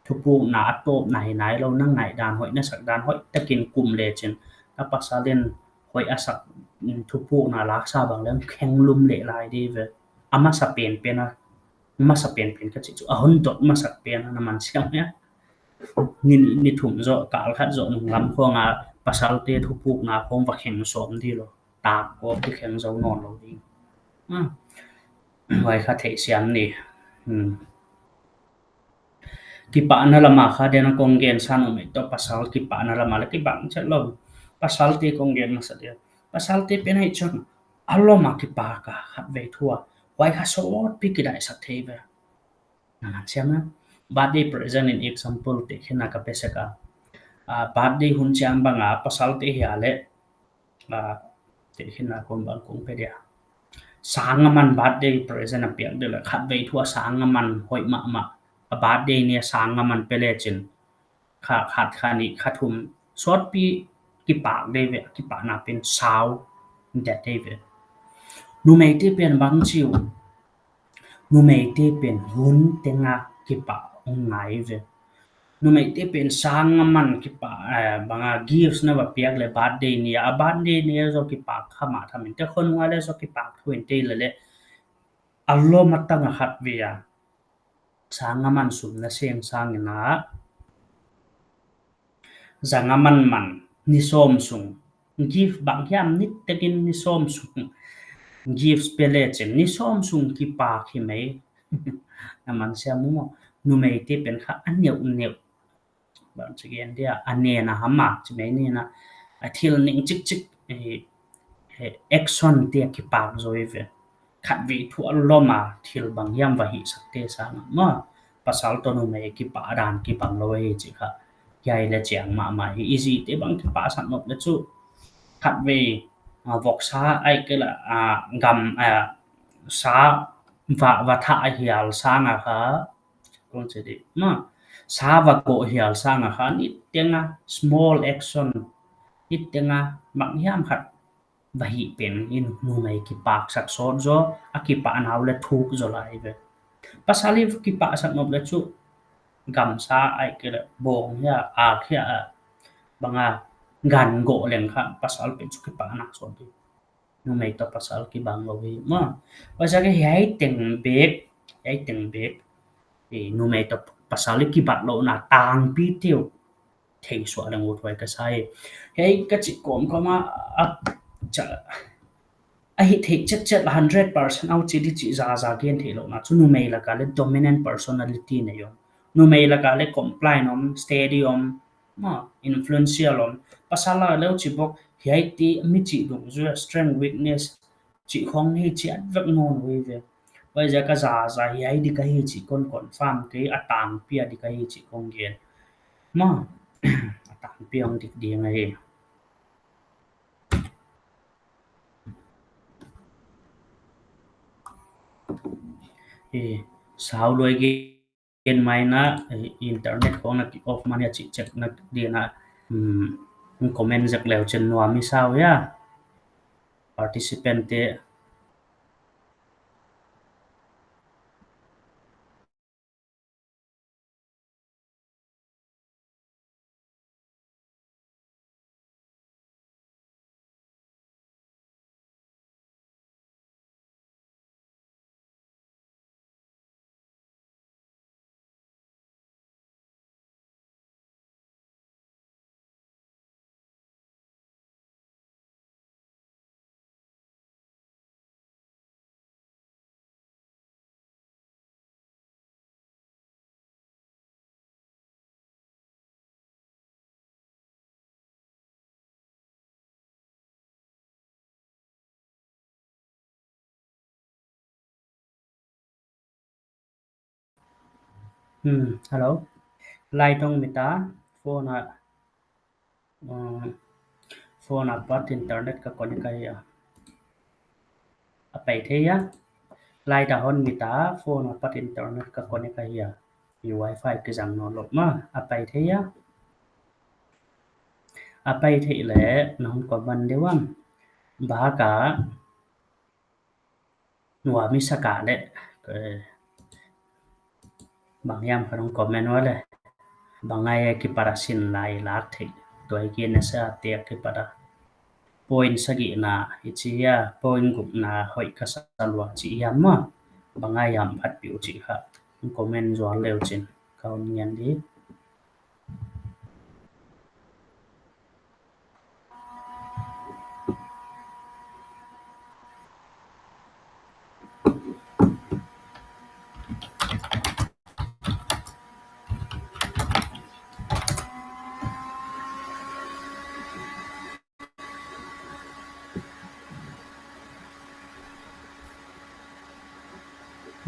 Thupukna a tawpna hi nailou, na ngaihdan hoih na sakdan hoih takin kum lechin, na pasal in hoih a sak, mm, thupukna la sa bang leng kheng lum leh lai di ve. A masa penpen a, masa penpen ka chih chu, a hon dot masak pen a, na man siam a. Ni, ni, ni thum zoh, kal khat zoh nung lam khong a pasalte thupukna khong va kheng sawm di lou. Tak kawk di, kheng zou nawn lou di. Ah. Huai kha theisiam ni. Hmm. Kipahna lama kha den a kong gen sa, numei toh pasal kipahna lama leh kibang chet lou. Pasalte kong gen masa dia. Pasalte pen hiai chun a lom a kipak a, khatvei thu a, huai kha sawtpi kidaihsak thei ve. Na man siam a. Birthday present in example tehkhin na ka pe sek a. Ah, birthday hun chiang bang a pasalte hia leh, ah, tehkhin na kon bang kong pe dia. Sang a man birthday present a piak di leh, khatvei thu a sang a man hoih mahmah, a birthday ni a sang a man pe lechin, kha khat, kha nih, kha thum, sawtpi kipak di ve, kipahna pen sau dat di ve. Numeite pen bang chi uh. Numeite pen hun teng a kipah uh ngai ve. Numeite pen sang a man kipah, eh, bang a gifts na va piak leh birthday ni a, a birthday ni a zaw kipak kha mah tham in, te khonung a leh zaw kipak thu in te leh leh, a lom a tang a khatvei a sang a man sum na seng sang in a, zang a man man, ni sawm sung. Gift bang hiam nitekin ni sawm sung. Gift pe lechin ni sawm sung kipak hi mai. Na man siam maw. Numeite pen kha a neuhneuh. Bang chi gen dia, a nen a ham a, chi mai nen a, a thil ning chikchik, eh, eh, action te a kipak zaw ve. Khatvei thu a lom a, thil bang hiam va hihsak te sang a maw. Pasal toh numei kipah dan kibang lou hi chih kha. Hiai leh chiang mahmah hi, i zite bang kipahsak nop leh chu. Khatvei, ah, voksa ahihkeileh, ah, gam, ah, sa va, va thah hial sang a kha, kong chi di, maw. Sa va goh hial sang a kha, niteng a, small action, niteng a, bang hiam khat va hih pen in numei kipaksak sawt zaw, a kipahna uh leh thuk zaw lai ve. Pasal i kipahsak nop leh chu, gamsa ahihkeileh bawng hia, ak hia, bang a gan goh leng kha, pasal pen chu kipahna sawt di. Numei toh pasal kibang lou hi maw. Huaiziak a hiai teng bek, hiai teng bek, eh, numei toh pasal i kibatlouhna tangpi te uh thei suah leng ut huai ka sa hi. Hiai ka chih kawmkawm a, a, cha, a hih theih chetchet leh hundred percent a uh chi di chih zaza gen theihlouhna chu numei lak a leh dominant personality nei om. Numei lak a leh comply om, steady om, maw, influential om. Pasal a leh uh chi bawk, hiaite mi chih dungzui a strength, weakness, chih khong hi chiat vek nawn uh ve. Huaiziak a zaza hiai di ka hi chih kon confirm kei, a tangpi a di ka hi chih kon gen. Maw, a tampi hong dik ding ahi. Eh, sau luai gen mai na, eh, internet khong na ki off mah ni a chih check na ding a, hmm, comment zek leu chin nuam i sa uh hia, participant te. Hmm, hello. Light hong mit a, phone a, uh, phone apat internet ka connect ahi a. A pai thei a. Light a hon mit a, phone apat internet ka connect ahi a. I wifi kizang nawnlou mah, a pai thei a. A pai theih leh, na hon comment deuh am. Bang a ka nuam i sa ka leh, eh, bang hiam ka hon comment ua leh. Bang a i kipat a sin lai lak theih. Tua i gen a sa te kipat a. Point sagihna i chi a, point gukna hoih ka sa lua chi hiam maw. Bang a i om phat piu chih kha. Comment zual leu chin. Ka hon ngen di.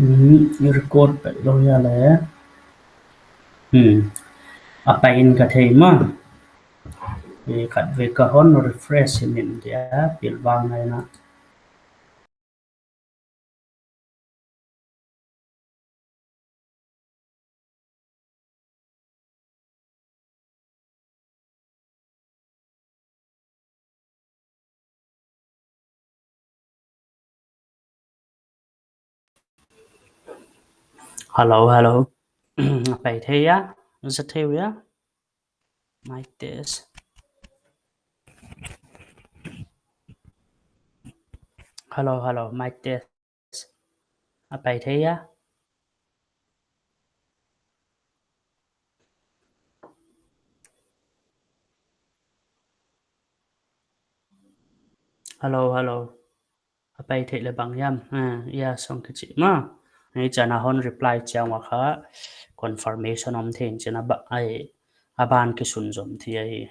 Hmm, record pet lou hia leh. Hmm. A pai in ka thei maw. Eh, khatvei ka hon refresh in dia, pilvang ngai na. Hello, hello. A pai thei a, za thei a. Mic test. Hello, hello, mic test. A pai thei a. Hello, hello. A pai theih leh bang hiam. Ah, ya, song kichi maw. Ni chana hon reply chiang ua kha confirmation om thei in chana ba ai a ban kisun zom thei ahi.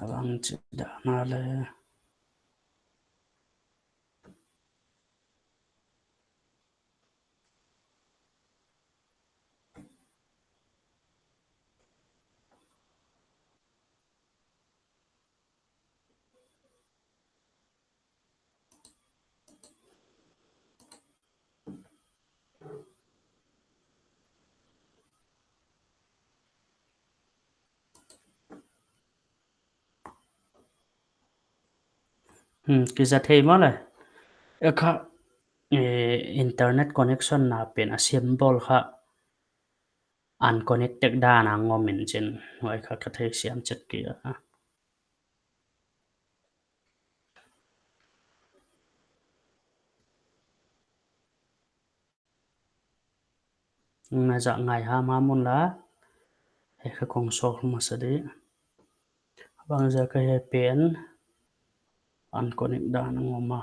A bang chi dan a leh. Hmm, kiza thei maw leh. E kha, eh, internet connection na pen a symbol kha unconnected dan a ngawm in chin, huai kha ka theisiam chet kei a. Na zak ngai hamham un la, hiai kha kong solve masa di. Bangziak a hiai pen unconnected dan a ngawm a.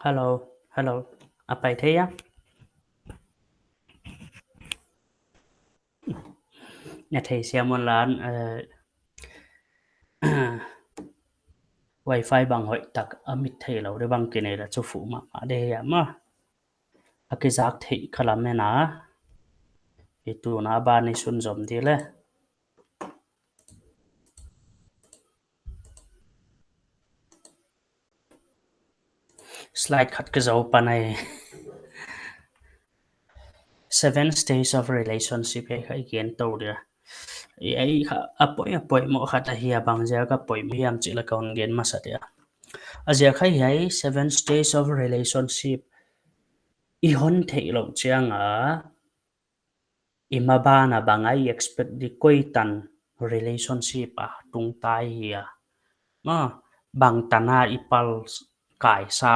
Hello, hello. A pai thei a? Na thei siam un lan, eh, wifi bang hoih tak a mit theilou di bang kinei la chu fuh mahmah di hiam a. A kizak theih kha lam e na. I tuna ban i sunzom di le. Slide khat ka zou pan ai. Seven stage of relationship hiai kha i gen tou dia. Hiai kha a poi, a poimoh khat ahi a, bang ziak a poimoh hiam chih la ka hon gen masa dia. A ziak kha hiai seven stage of relationship i hon theih louh chiang a, i maban a bang a i expect di, koi tan relationship a tungta i hi a. Ma, bang tan a i pal kaisa,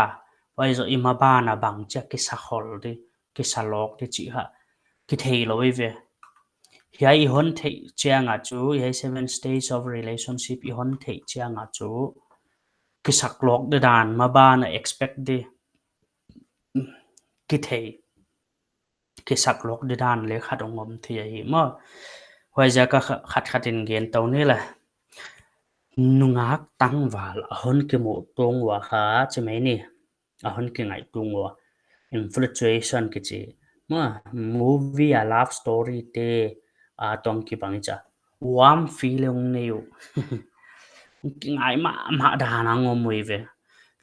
huai zoh i maban a bang chia kisa khol di, kisa lawk di chih kha kithei lou i ve. Hiai i hon theih chiang a chu, hiai seven stage of relationship i hon theih chiang a chu, kisak lawk di dan, maban a expect di, kithei, kisak lawk di dan le khat hong om thei ahi maw. Huaiziak a kha-, khat khat in gen tou ni la. Nungak tangval a hon kimuh tung ua kha, chi mai ni. A hon kingaih tung ua. Infatuation kichi. Maw, movie a love story te a tong kibang i chia. Warm feeling nei uh. Kingaih mahmah dan a hong om uh i ve.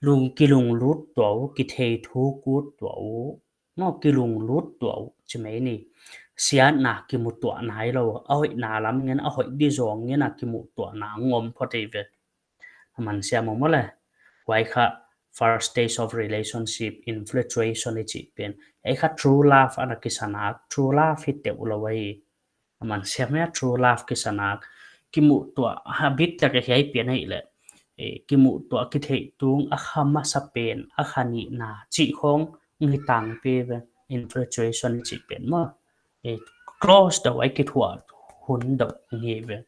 Lung, kilunglut tuah uh, kithei thuk ut tuah uh. Maw, kilunglut tuah uh, chi mai ni. Siatna kimutuah nailou, a hoihna lam ngen, a hoih di zaw ngen a kimutuahna hong om phot i ve. A man siam maw le. Huai kha first stage of relationship, infatuation i chih pen. Hiai kha true love ana kisa nak, true love hi teuh lou ahi. A man siam e, true love kisa nak. Kimutuah, habit tak a hiai pen ahi le. Eh, kimutuah kitheih tung a kha masa pen, a kha nihna, chih khong ngi tang pe ve, infatuation chih pen maw. Eh, close deuh a kithuah hun deuh ngi ve.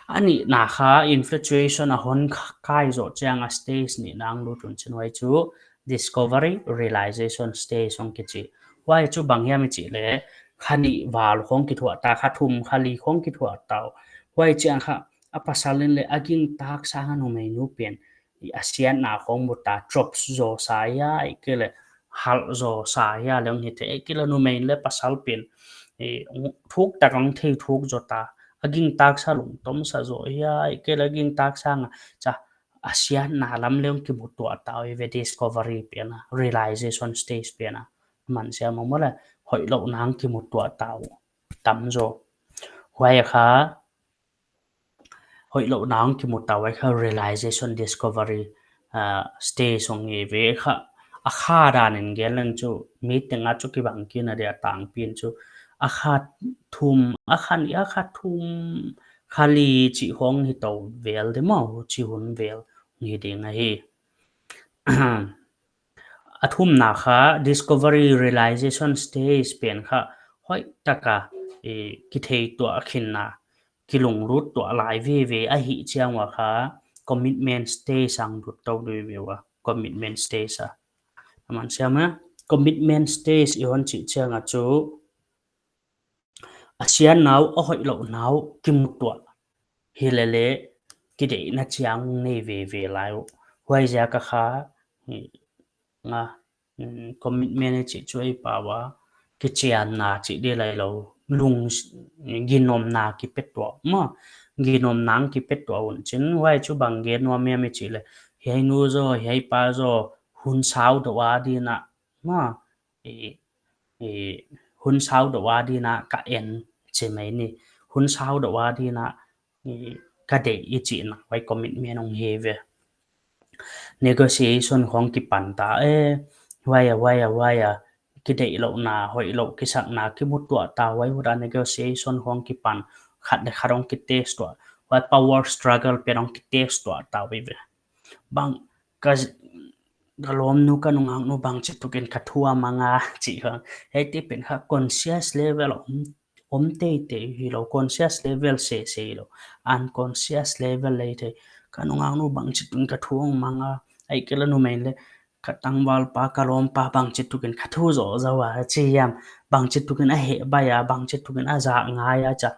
A nihna kha infatuation a hon kha-, kai zoh chiang a stage nihna hong lut un chin huai chu discovery, realization stage hong kichi. Huai chu bang hiam i chih le, kha nih val khong kithuah ta, kha thum, kha li khong kithuah ta uh. Huai chiang kha, a pasal in le a gintak sang a numeinu pen, i a siatna khong mu ta, drop zaw sa hia, ahihkeileh halh zaw sa hia le hong hi thei, ahihkeileh numei in le pasal pen, i thuk tak hong thei thuk zaw ta, a gintak sa lungtom sa zaw hia, ahihkeileh a gintak sang a, cha, a siatna lam le hong kimutuah ta uh i ve, discovery pen a, realization stage pen a. Man siam maw le, hoihlouhna hong kimutuah ta uh tam zaw. Huai a kha, hoihlouhna hong kimutuah uh, huai kha realization, discovery, ah, stage hong hi ve kha. A kha dan in gen leng chu, mi teng a chu kibang khin a dia tangpi in chu. A kha thum, a kha nih, a kha thum, kha li chih khong hi tou vel di maw, chih hun vel hi ding ahi. A thumna kha discovery, realization stage pen kha hoih tak a, eh, kithei tuah khin a, kilunglut tuah lai veve ahih chiang ua kha commitment stage a hong lut tou di ve ua, commitment stage a. A man siam e, commitment stage i hon chih chiang a chu, a siatna uh, a hoihlouhna uh kimutuah hi lele, kideihna chiang nei veve lai uh. Huaiziak a kha, nga, mm, commitment i chih chu ei pau a, kichianna chih di lai lou, lung, ginomna kipe tuah maw, ginomna hong kipe tuah un chin, huai chu bang gen nuam hiam i chih le, hiai nu zaw, hiai pa zaw, hun sau deuh a ding a, maw, i, i, hun sau deuh a ding a ka en, chi mai ni. Hun sau deuh a ding a, i, ka deih i chihna, huai commitment hong hi ve. Negotiation khong kipan ta, eh, huai a, huai a, huai a, kideihlouhna, hoihlouh kisakna, kimutuah ta, huai hun a negotiation khong kipan, khat le khat hong kitest tuah, huai power struggle pen hong kitest tuah ta uh i ve. Bang, ka, ka lawmnu, ka nungaknu bangchituk in ka thu a mang a, chih khong. Hiaite pen kha conscious level om, om teitei hilou, conscious level sese hilou. Unconscious level lei thei. Ka nungaknu bangchituk in ka thu a mang a, ahihkeileh numei in le, ka tangvalpa, ka lawmpa bangchituk in ka thu zoh zou a chi hiam, bangchituk in a heh baih a, bangchituk in a zak ngai a chia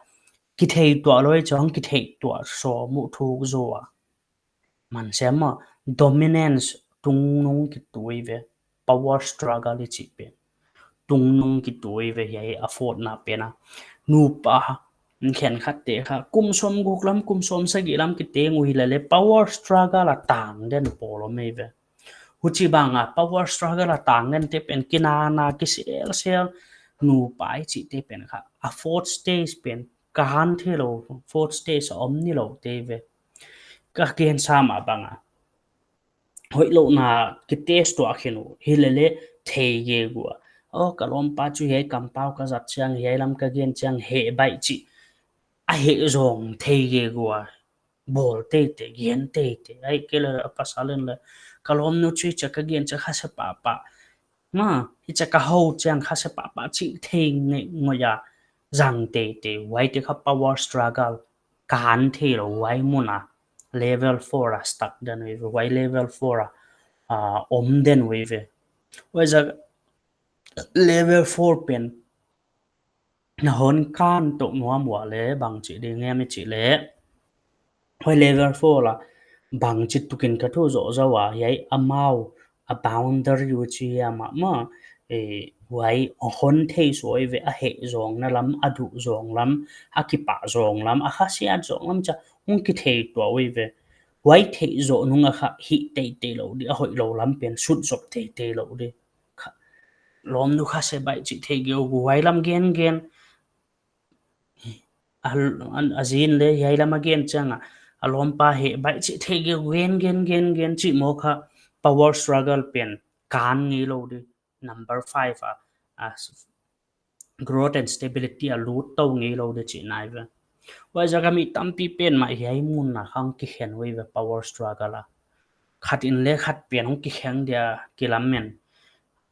kithei tuah lou, chong kithei tuah sawm uh thuk zaw a. Man siam maw, dominance, tungnung kitu ve, power struggle i chih pen. Tungnung kitu ve hiai a fawtna pen a. Nupa khenkhat te kha kum sawmguk lam, kum sawmsagih lam kiteng uh hilele power struggle a tang den pawl om ve. Huchibang a power struggle a tang den te pen kinana, kiselsel, nupa i chih te pen kha a fourth stage pen kan theilou, fourth stage a om nilou te ve. Ka gen sam a bang a, hoihlouhna kitest tuah khin uh hilele thei gige ua. Oh, ka lawmpa chu hiai kampau ka zat chiang, hiai lam ka gen chiang heh baih chih a heh zong thei gige ua. Bawl teitei, gen teitei. Ahihkeileh a pasal in le, ka lawmnu chu hichia ka gen chiang kha se pahpah, ma, hichia ka hou chiang kha se pahpah chih thei ngei ngoi a zang teitei. Huaite kha power struggle kan theilou, huai mun a level four a stuck den uh ve, huai level four a, ah, om den uh ve. Huaiziak level four pen na hon kan tou nuam ua le bangchi ding hiam i chih le, huai level four a bangchituk in ka thu zoh zou a, hiai amau a boundary uh chi hiam a ma, eh, huai hon thei suah ve, a heh zongna lam, a duh zong lam, a kipah zong lam, a khasiat zong lam chia hong kithei tuah uh ve. Huai thei zoh nung a kha hih teitei lou di, a hoihlou lam pen sut zop teitei lou di. Kha, lawmnu kha se baih chih thei gige ua, huai lam gen gen. A, a, a zi in le hiai lam a gen chiang a, a lawmpa heh baih chih thei gige ua, gen gen gen gen chih maw kha power struggle pen kan ngeilou di. Number five a, a growth and stability a lut tou ngeilou di chihna ve. Huaiziak a mi tampi pen mah hiai mun a kha hong kikhen uh ve power struggle a. Khat in le khat pen hong kikheng dia kilamen.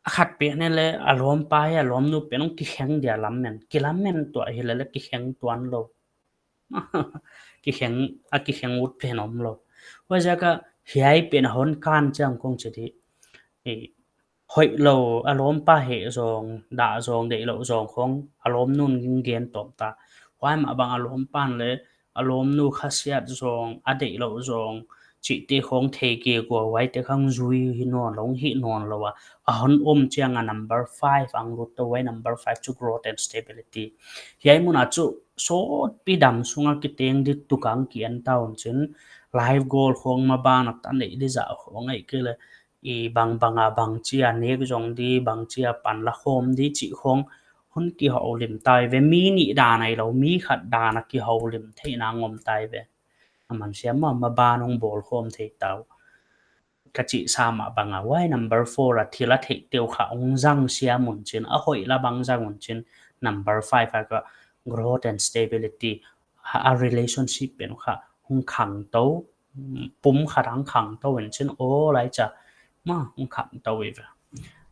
A khat pen in le a lawmpa hi a lawmnu pen hong kikheng dia lamen. Kilamen tuah hilele kikheng tuan lou. Kikheng, a kikheng ut pen omlou. Huaiziak a hiai pen a hon kan chiang kong chi di. Eh, hoihlou, a lawmpa heh zong, dah zong, deihlouh zong khong a lawmnu'n gen tawm ta. Huai mah bang a lawmpan le a lawmnu khasiat zong, a deihlouh zong chihte khong thei gige ua, huaite kha hong zui hi nawnlou, hih nawnlou a, a hon om chiang a number five a hong lut tou, huai number five chu growth and stability. Hiai mun a chu sawtpi dam sung a kiteng di tuk a hong ki-en ta un chin, life goal khong maban a ta neih di zah khong ahihkeileh i bangbang a bangchi a nek zong di, bangchi a pan la khawm di chih khong hon kihoulim ta uh ve. Mi nih dan ahi lou, mi khat dan a kihoulim theihna hong om ta uh ve. A man siam maw, maban hong bawl khawm thei ta uh. Ka chih sam a bang a, huai number four a thil a theihte uh kha hong zang siam un chin, a hoih la bang zang un chin, number five a kha growth and stability, a, a relationship pen uh kha hong khang tou, pum khat hong khang tou in chin, aw lai chia, ma, hong khang tou uh ve.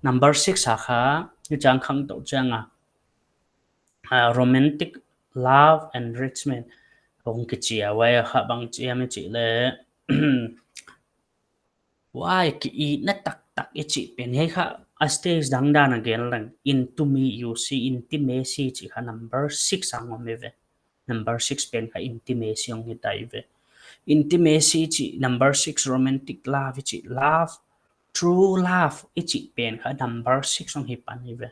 Number six a kha, hichia hong khang tou chiang a, ah, romantic love enrichment hong kichi a, huai a kha bangchi hiam i chih le, huai ki-itna taktak i chih pen hiai kha a stage dangdan a gen leng, intimacy, intimacy chih kha number six a hong om uh ve. Number six pen kha intimacy hong hi ta uh ve. Intimacy chih number six, romantic love chih, love, true love i chih pen kha number six hong hi pan uh ve.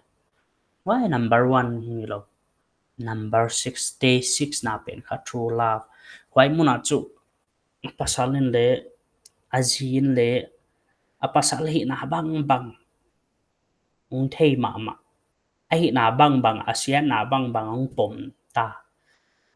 Huai number one hi lou. Number six, stage six na pen kha true love. Huai mun a chu pasal in le, a zi in le, a pasal hihna bangbang hong thei mahmah. A hihna bangbang, a siatna bangbang hong pom ta.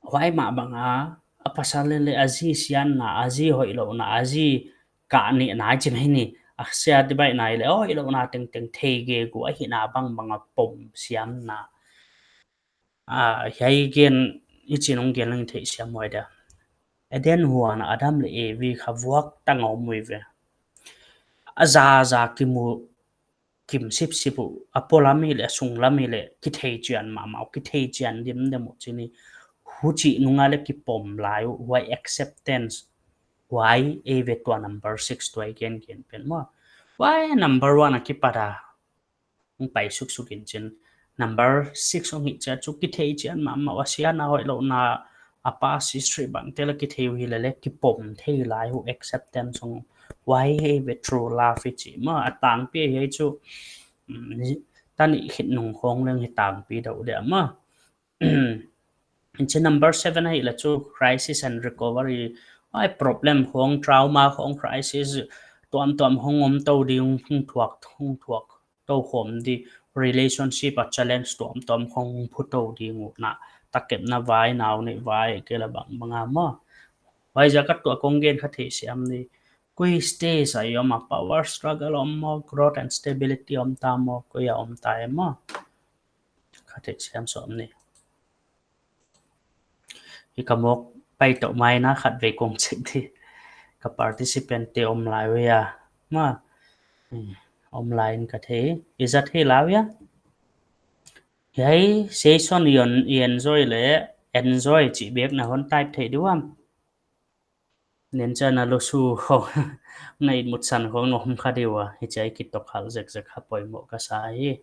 Huai mah bang a, a pasal in le a zi siatna, a zi hoihlouhna, a zi kah nihna i chi mai ni, a siat baihna i le, a hoihlouhna tengteng thei gige ua, a hihna bangbang a pom siamna. Ah, hiai gen, i chin hong gen leng thei siam uh ahi dia. Eden huan a Adam le Evi kha vuak tang a om uh ve. A zaza kimu kim sipsip uh, a polam hi le, a sunglam hi le, kithei chian mahmah uh, kithei chian dimdem uh chih ni. Huchi nung a le kipom lai uh, huai acceptance, huai ahi ve tua number six tua i gen gen pen maw. Huai number one a kipat a hong pai suksuk in chin, number six hong hih chiat chu kithei chiat mahmah ua, siatna hoihlouhna, a past history bangte leh kithei uh hileh leh kipom thei lai uh, acceptance hong. Huai hi ve true love i chih maw, a tangpi ahi chu. Um, tan i khit nung khong leng hi tangpi deuh dia maw. Hichi number seven ahihleh chu crisis and recovery. Huai problem khong, trauma khong, crisis tuamtuam hong om tou ding, hong thuak, hong thuak tou khawm di, relationship a challenge tuamtuam khong phu tou ding uh na, takepna vai, nau neih vai, kei leh bangbang a maw. Huaiziak a tua kong gen kha theisiam ni. Koi stage a i om a, power struggle om maw, growth and stability om ta maw, koi a om ta e maw. Kha theisiam sawm ni. Hi ka mawk pai tou mai na, khatvei kong check di. Ka participant te om lai uh hia. Maw. Hmm, om lai in ka thei. I zat hi lai uh hia. Hiai session i en-, i enjoy leh, enjoy chih bek na hon type thei di uam. Nen cha na lo su khong, na it mut san khong na hum kha di ua, hichi a i kitok hal zekzek kha poimoh ka sa hi.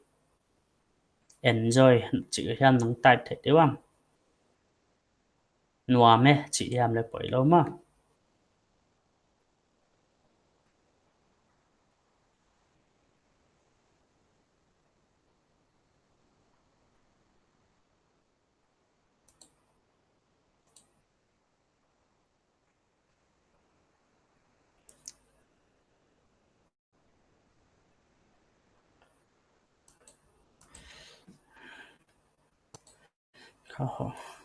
Enjoy chih hiam nang type thei di uam. Nuam e chih hiam leh poilou maw. Kha ho.